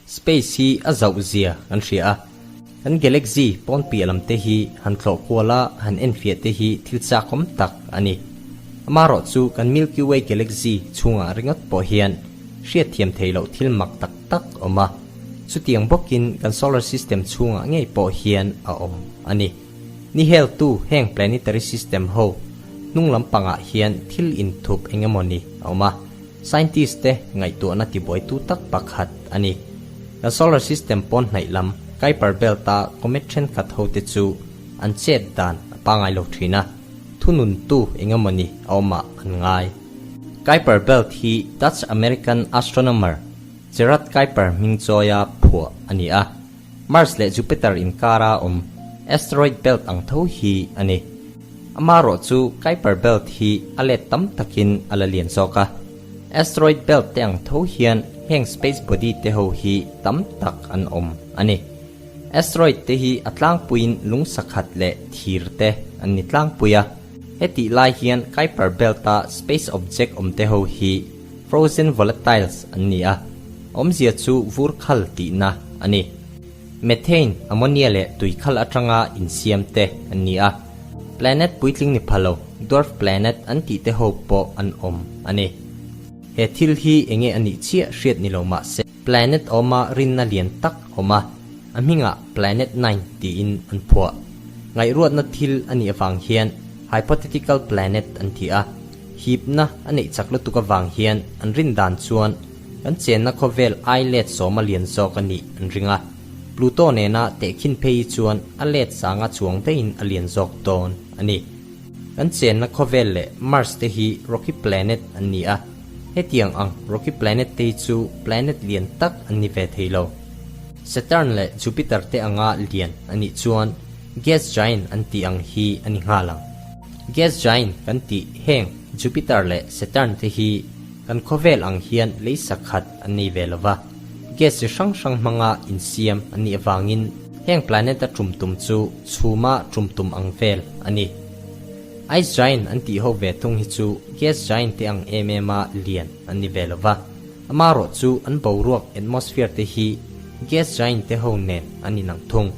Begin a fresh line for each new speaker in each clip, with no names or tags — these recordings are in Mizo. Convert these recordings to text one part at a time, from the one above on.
Space hi a zauh zia kan hria a, kan galaxy pawn piah lam te hi han thlawh kual a, han enfiah te hi thil chakawm tak a ni. Amaherawh chu kan Milky Way galaxy chhungah ringawt pawh hian hriatthiam theih loh thil mak tak tak awm a, chutiang bawkin kan solar system chhungah ngei pawh hian a awm a ni. Ni heltu heng planetary system ho hnung lampangah hian thil inthup eng emaw ni a awm a. Scientist te ngaihtuahna tibuaitu tak pakhat a ni. Kan solar system pawn hnaih lam Kuiper Belt a comet thenkhat ho te chu an chet dan a pangai lo thin a, thununtu eng emaw ni a awmah an ngai. Kuiper Belt hi Dutch American astronomer Gerard Kuiper hming chawia phuah a ni a. Mars leh Jupiter inkara awm asteroid belt ang tho hi a ni. Amaherawh chu Kuiper Belt hi a let tam takin a la lian zawk a. Asteroid belt te ang tho hian heng space body te ho hi tam tak an awm a ni. Asteroid te hi a tlangpuiin lung sakhat leh thir te an ni tlangpui a. Hetih lai hian Kuiper Belt a space object awm te ho hi frozen volatiles an ni a, awmzia chu vur khal tihna a ni. Methane, ammonia leh tui khal atanga insiam te an ni a. Planet puitling ni pha lo, dwarf planet an tih te ho pawh an awm a ni. He thil hi enge a nih chiah hriat ni lo mah se, planet awma rinna lian tak awm a, a hmingah Planet Nine tiin an phuah. Ngaihruatna thil a nih avang hian hypothetical planet an ti a, hipna a neih chak lutuk avang hian an rin dan chuan kan chenna khawvel ai let sawma lian zawk a nih an ring a, Pluto nena tehkhin phei hi chuan a let sanga chuang daihin a lian zawk dawn a ni. Kan chenna khawvel leh Mars te hi rocky planet an ni a, hetiang ang rocky planet te hi chu planet lian tak an ni ve thei lo. Saturn leh Jupiter te anga lian a nih chuan gas giant an tih ang hi a ni nghal ang. Gas giant kan tih heng Jupiter leh Saturn te hi kan khawvel ang hian lei sakhat an nei ve lo va, gas chi hrang hrang hmanga insiam an nih avangin heng planet a tum tum chu chhuma tum tum ang vel a ni. Ice giant an tih ho ve thung hi chu gas giant te ang em em a lian an ni ve lo va, amaherawh chu an boruak atmosphere te hi gas giant te ho nen an inang thung.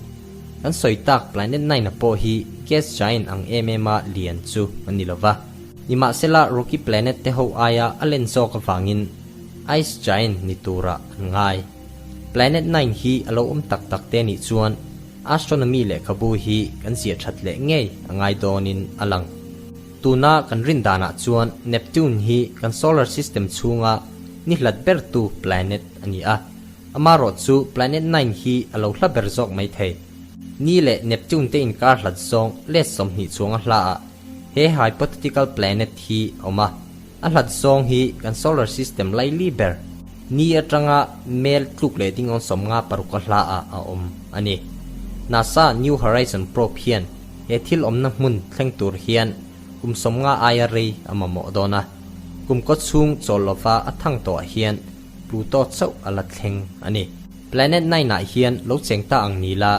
Kan sawi tak Planet Nine-a pawh hi gas giant ang em em a lian chu a ni lo va. Nimahsela rocky planet te ho aia a len zawk avangin ice giant ni turah an ngai. Planet Nine hi a lo awm tak tak te nih chuan astronomy lehkhabu hi kan ziah that leh ngei a ngai dawnin a lang. Tuna kan rin danah chuan Neptune hi kan solar system chhunga ni hlat bertu planet a ni a. Amaherawh chu Planet Nine hi a lo hla ber zawk mai thei. Ni leh Neptune te inkar hlat zawng let 20 chuanga hla ah he hypothetical planet hi a awm a. A hlat zawng hi kan solar system laili ber ni atanga mel tluk leh dingawn 56 a hla ah a awm a ni. NASA New Horizon probe hian he thil awmna hmun thleng tur hian kum 50 aia rei a mamawh dawn a. Kum kaw chhung chawl lova a thang tawhah hian Pluto chauh a la thleng a ni. Planet Nine ah hian lo cheng ta ang ni la,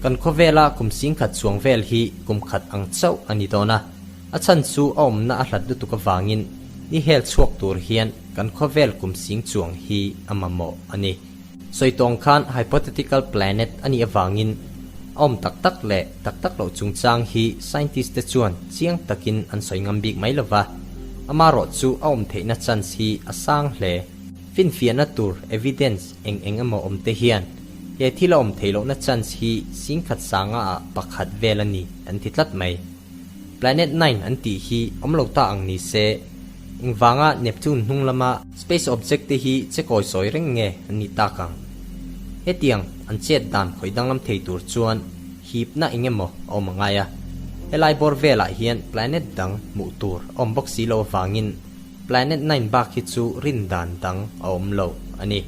kan khawvela kum 10,000 chuang vel hi kum khat ang chauh a ni dawn a. A chhan chu a awmna a hlat lutuk avangin ni hel chhuak tur hian kan khawvel kum sing chuang hi a mamawh a ni. Sawi tawng khan hypothetical planet a nih avangin a awm tak tak leh tak tak loh chungchang hi scientist te chuan chiang takin an sawi ngam bik mai lova, amaherawh chu a awm theihna chance hi a sang hle. Finfiahna tur evidence eng eng emaw awm te hian he thil a awm theih lohna chance hi 10,000 sanga ah pakhat vel a ni an ti tlat mai. Planet Nine an tih hi awm lo ta ang ni se, engvanga Neptune hnung lama space object te hi che kawi sawi reng nge an nih tak ang? Hetiang an chet dan khawih danglam thei tur chuan hipna eng emaw a awm a ngai a. Helai bawr velah hian planet dang hmuh tur a awm bawk si lo avangin Planet Nine bak hi chu rin dan dang a awm lo a ni.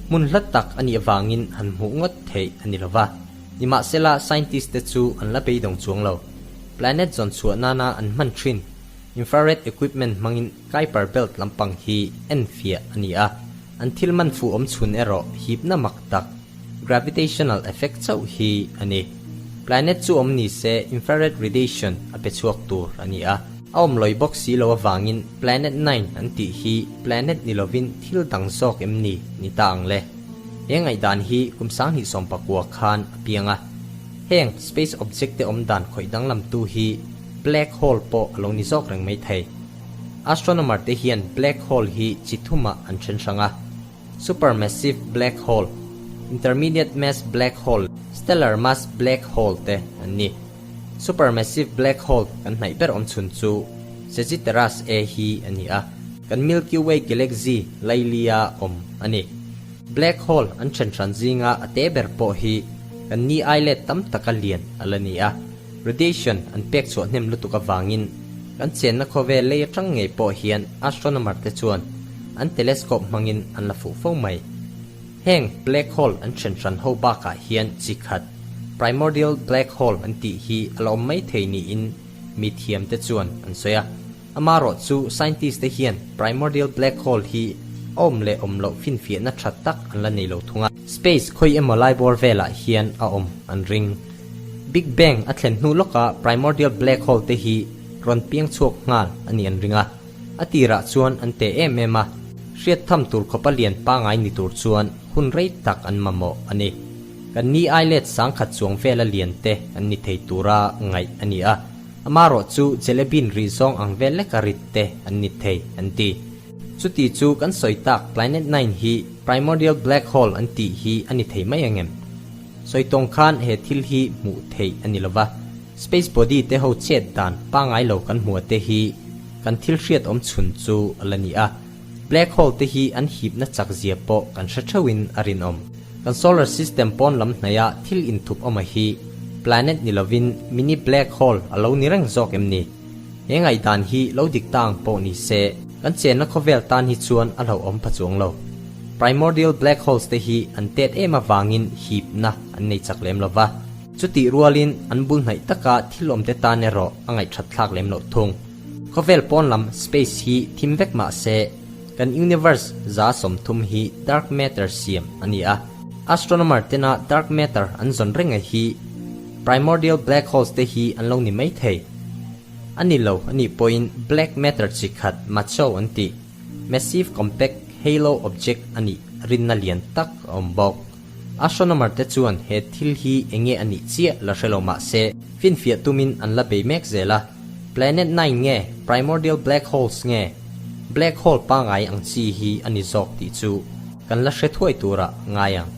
Hmun hla tak a nih avangin han hmuh ngawt theih a ni lo va. Nimahsela, scientist te chu an la beidawng chuang lo. Planet zawn chhuah nana an hman thin infrared equipment hmangin Kuiper Belt lampang hi enfiah a ni a, an thil man fuh awm chhun erawh hipna mak tak, gravitational effect chauh hi a ni. Planet chu awm ni se infrared radiation a pe chhuak tur a ni a. A awm lawi bawk si lo avangin Planet Nine an tih hi planet ni lovin thil dang zawk em ni ni ta ang le? He ngaihdan hi kum 2019 khan a piang a. Heng space object te awm dan khawih danglamtu hi black hole pawh a lo ni zawk reng mai thei. Astronomer te hian black hole hi chi thumah an then hrang a, supermassive black hole, intermediate mass black hole, stellar mass black hole te an ni. Supermassive black hole kan hnaih ber awm chhun chu Sagittarius A hi a ni a, kan Milky Way galaxy lailia awm a ni. Black hole an then hran zinga a te ber pawh hi kan ni ai let tam taka lian a la ni a, radiation an pek chhuah hnem lutuk avangin kan chenna khawvel lei atang ngei pawh hian astronomer te chuan an telescope hmangin an la fuh fo mai. Heng black hole an then hran ho bakah hian chi khat primordial black hole an tih hi a la awm mai thei niin mi thiam te chuan an sawi a. Amarawh chu scientist te hian primordial black hole hi a awm leh awm loh finfiahna tha tak an la nei lo thung a. Space khawi emaw lai bawr velah hian a awm an ring. Big Bang a thlen hnu lawka primordial black hole te hi rawn piang chhuak nghal a nih an ring a. A tirah chuan an teh em em a, hriat tham tur khawpa lian pangai ni tur chuan hun rei tak an mamawh a ni. Kan ni ai let sangkhat chuang vela lian te an ni thei tura ngaih a ni a. Amarawh chu jelly-bean rih zawng ang vel leka rit te an ni thei, an ti. Chuti chu kan sawi tak Planet Nine hi primordial black hole an tih hi a ni thei mai ang em? Sawi tawng khan he thil hi hmuh theih a ni lova, space body te ho chet dan pangai lo kan hmuh te hi kan thil hriat awm chhun chu a la ni a. Black hole te hi an hipna chak zia pawh kan hre theuhin a rinawm. Kan solar system pawn lam hnaia thil inthup awma hi planet ni lovin mini black hole a lo ni reng zawk em ni? He ngaihdan hi lo dik ta ang pawh ni se, kan chenna khawvel tan hi chuan a hlauhawm pha chuang lo. Primordial black holes te hi an tet em avangin hipna an nei chak lem lova, chutih rualin an bul hnaih taka thil awmte tan erawh a ngaihthat thlak lem loh thung. Khawvel pawn lam space hi thim vek mah se, kan universe 30% hi dark matter siam a ni a. Astronomer tena dark matter an zawn reng a hi primordial black holes te hi an lo ni mai thei. A ni lo a nih pawhin black matter chi khat MACHO an tih, massive compact halo object a nih rinna lian tak a awm bawk. Astronomer te chuan he thil hi eng nge a nih chiah la hre lo mah se, finfiah tumin an la bei mek zel a. Planet Nine nge primordial black holes nge black hole pangai ang chi hi a ni zawk tih chu kan la hre thuai turah ngai ang.